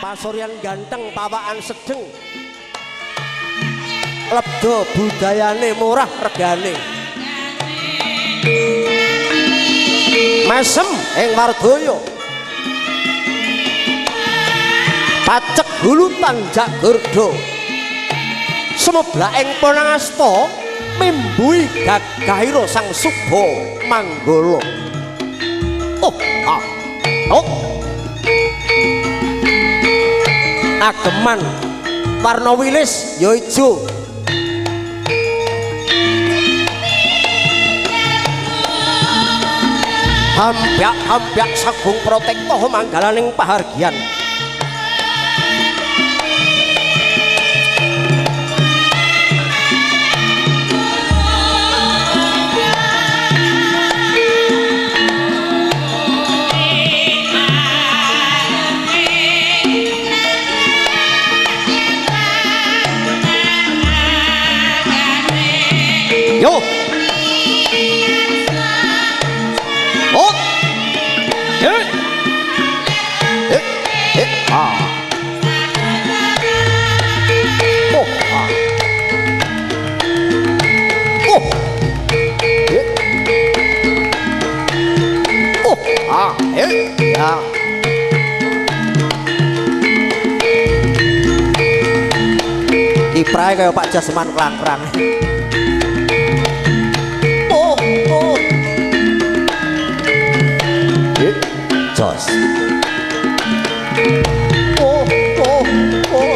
Pasuryan ganteng pawaan sedeng. Lebda budayane murah regane. Mesem ing Wardaya. Pacek hulutan Jagordo. Sumeblak ing Ponangasta mimbui gagahira Sang Suba Manggala. Oh, ah. Oh. Ageman warna wilis ya ijo. Hampyak-hampyak sagung protekto manggalaning pahargyan. Yo. Oh. Eh. Eh. Eh. Ah. Oh. Ah. Oh. Eh. Oh. Ah. Eh. Ya. Kiprahe kaya Pak Jasman Klangkrang. Jos. Oh, oh, oh.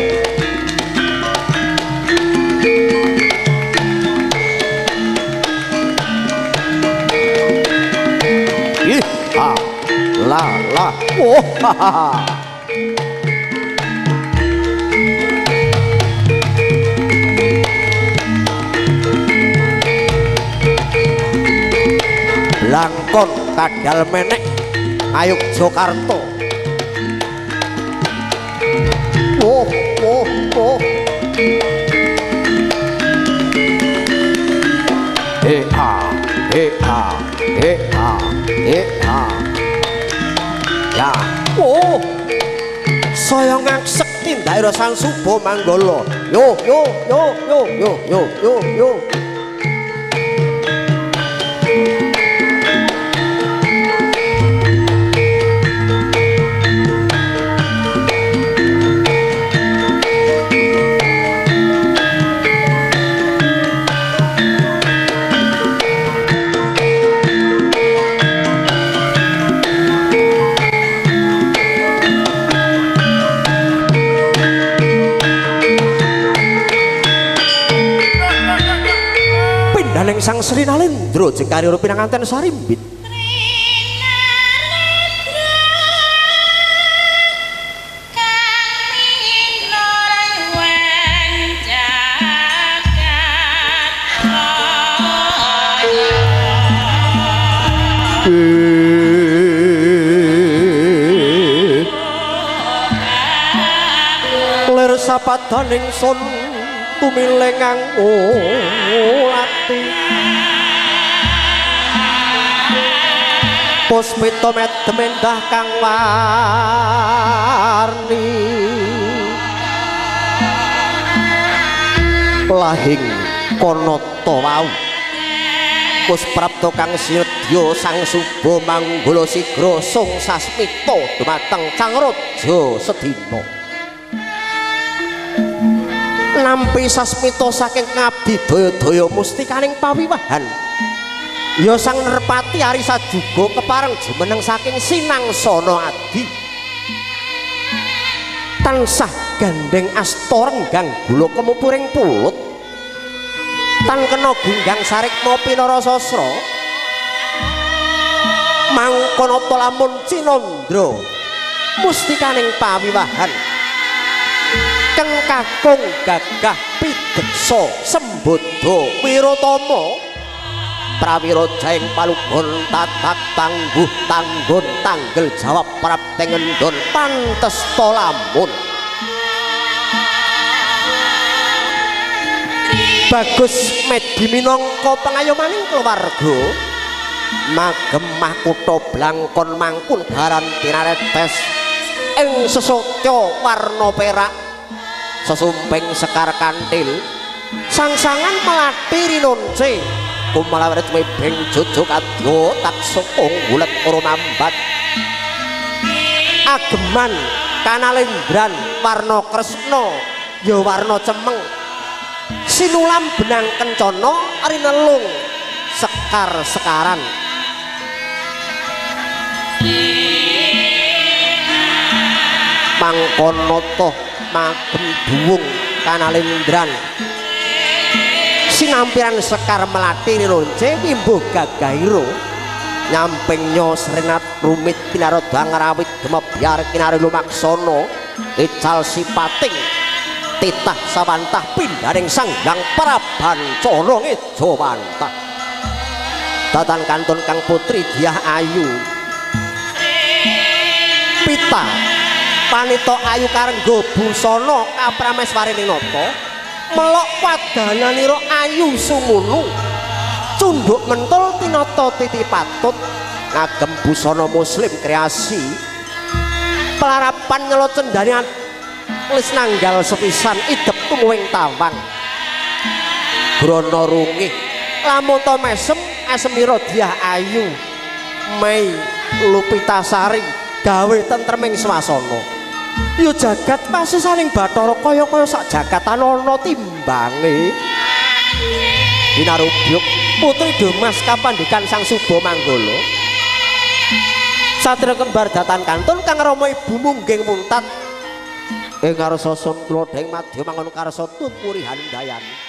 Ih, ah, la, la, oh, ha, ha, ha. Blangkon kadal menek Ayuk Jakarta. Oh, oh, oh. E A, E A, E A, E A. Ya. Oh. Saya ngaksek tindakira Sang Suba Manggala. Yo, yo, yo, yo, yo, yo, yo, yo. Pindaning Sang Sri Nalendra jengkari pinanganten sarimbit. Lir sapadaning sun tumilengang ati puspita medem endah kang warni lahing kanata wau Pusprapta kang sinedya Sang Suba Manggala sigra sung sasmita dumateng Sang Raja Sedina. Nampi sasmita saking ngabdi daya-daya mustikaning pawiwahan ya Sang Nerpati Arisa juga kepareng jumeneng saking Sinangsana Adi tansah gandeng asta renggang gula kemupuring pulut tan kena gunggang sarikma pinara sasra mangkono lamun cinandra mustikaning pawiwahan keng kakung gagah pideksa sembodha wiratama prawira jaing palugon tatak tangguh tanggon tanggel jawab prapteng endon pantes to lamun bagus medi minangka pengayomaning keluarga magemah kutha Blangkon mangkunegaran tinaretes ing sesotya warna perak sesumping sekar kantil sangsangan melati rinonce kumalawret mebeng jujuk adya taksukung gulet ora mambat ageman kanalendran warna kresna ya warna cemeng sinulam benang kencana rinelung sekar-sekaran mangkono toh magem duwung kanalendran sinampiran sekar melati rinonce wimbuh gagahira nyamping nyo srenat rumit kinaroda ngrawit gemebyar kinari lumaksana ical sipating titah sawantah pindhaning Sang Hyang Prabancana ngejawantah datan kantun kang putri Dyah Ayu pita panita ayu karengga busana kaprameswarining nata melok wadananira ayu sumunu cunduk mentul tinata titi patut ngagem busana muslim kreasi pelarapan nyelo cendhane lis nanggal sepisan idep tumuwing tawang grana rungih lamun to mesem asemira Dyah Ayu Mei Lupitasari gawe tentreming swasana ya jagat pasisaning Bathara kaya-kaya sak jagatan ana timbange dinarubyuk putri Domas kapandikan Sang Suba Manggala satria kembar datan kantun kang rama ibu mungging muntat ing ngarsa sun tuladhing madya mangun karsa tut puri handayani.